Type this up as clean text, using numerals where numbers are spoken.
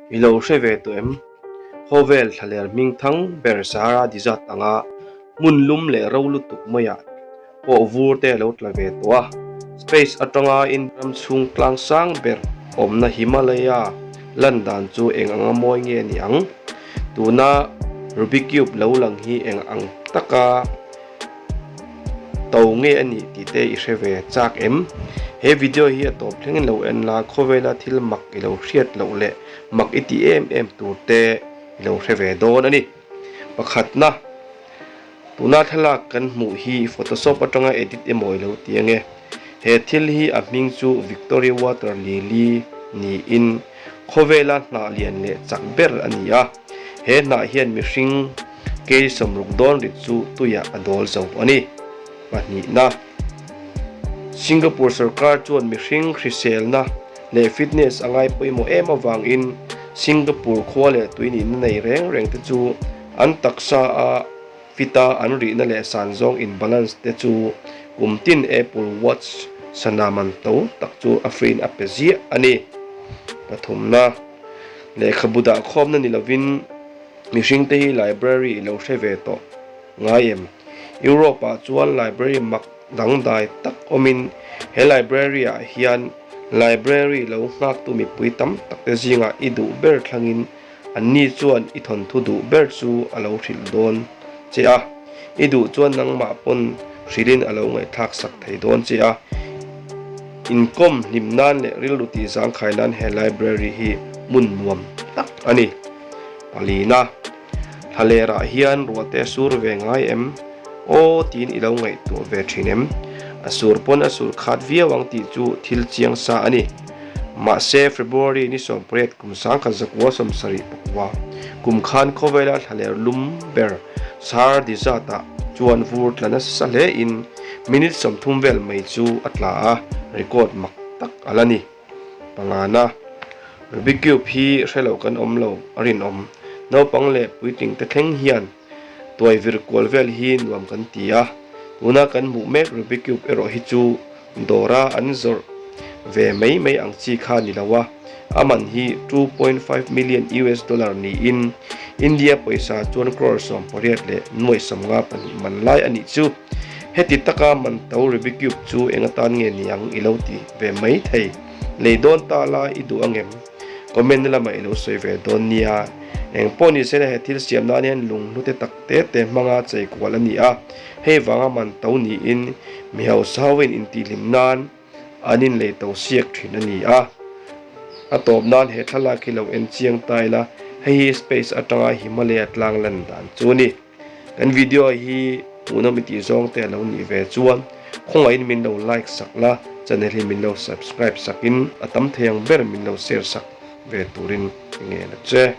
I lo hre ve tawh em? Khawvel thlaler hming thang ber Sahara Desert anga hmun lum leh ro lutuk maiah pawh vur te a lo tla ve tawh a. Space atanga India ram chhung tlang sang ber awmna Himalaya lan dan chu eng anga mawi nge ni ang? Tuna Rubik Cube lo lang hi eng ang taka To nge a nih tih te i hre ve chak em? He video hi a tawp thlengin lo en la, khawvela thil mak i lo hriat loh leh mak i tih em em tur te i lo hre ve dawn a ni. Pakhatna, tuna thlalak kan hmuh hi Photoshop atanga edit emaw i lo ti ange. He thil hi a hming chu Victory Water Lily niin khawvela hnah lian leh chak ber a ni a. He hnah hian mihring Kei sawmruk dawn rit chu tuiah a dawl zo a ni. Pahnihna, Singapore sorkar chuan mihring hriselna leh fitness a ngai pawimawh em avangin Singapore khua leh tui nihna nei reng reng te chu an taksa a fit a, an rihna leh san zawng in balance te chu kum tin Apple Watch sana man to tak chu a free in a pe ziah a ni. Pathumna, Lehkhabu dahkhawmna ni lovin Mihringte hi library i lo hre ve tawh ngai em? Europe-ah chuan library mak dangdai tak awmin he library-ah hian library lo nghaktu mipui tam takte zingah i duh ber thlangin anni chuan i thawnthu duh ber chu a lo hrilh dawn che a. I duh chuan nangmah pawn hrilhin a lo ngaihthlak sak thei dawn che a. Inkawm hlim nan leh rilru tih zangkhai nan he library hi hmun nuam tak a ni. Palina, Thlalerah hian ruahte a sur ve ngai em? Aw tiin i lo ngaihtuah ve thin em? A sur pawn a sur khat viau ang tih chu thil chiang sa a ni. Mahse, February ni 18 kum 1974 kum khan khawvela thlaler lum ber Sahara Desert-ah chuan vur tla nasa hlein minute 30 vel mai chu a tla a, record mak tak a la ni. Pangana, Rubik Cube hi hre lo kan awm lo a rinawm. Naupang leh puitling te thleng hian tuai vir kual vel hi nuam kan ti a. Tuna kan hmuh mek Rubik Cube erawh hi chu dawra an zawrh ve mai mai ang chi kha ni lo a. A man hi 2.5 million US dollar niin India pawisa chuan crore 18 leh nuai 52 man lai a nih chu. Heti taka man to Rubik Cube chu eng atan nge ni ang i lo ti ve mai thei. Lei dawn ta la i duh angem? Comment na lamah i lo sawi ve dawn nia. Eng pawh ni sela he thil siam nan hian lung hlute tak te te hmanga chei kual a ni a, hei vanga man to niin mi hausa hoin intihhlim nan an inlei to siak thin a ni a. A tawp nan he thlalak hi lo en chiang ta ila, hei hi space atanga Himalaya tlang lan dan chu a ni. Kan video hi hmuhnawm i tih zawng te a lo nih ve chuan khawngaihin min lo like sak la, channel hi min lo subscribe sakin a tam thei ang ber min lo share sak ve turin i ngen a che.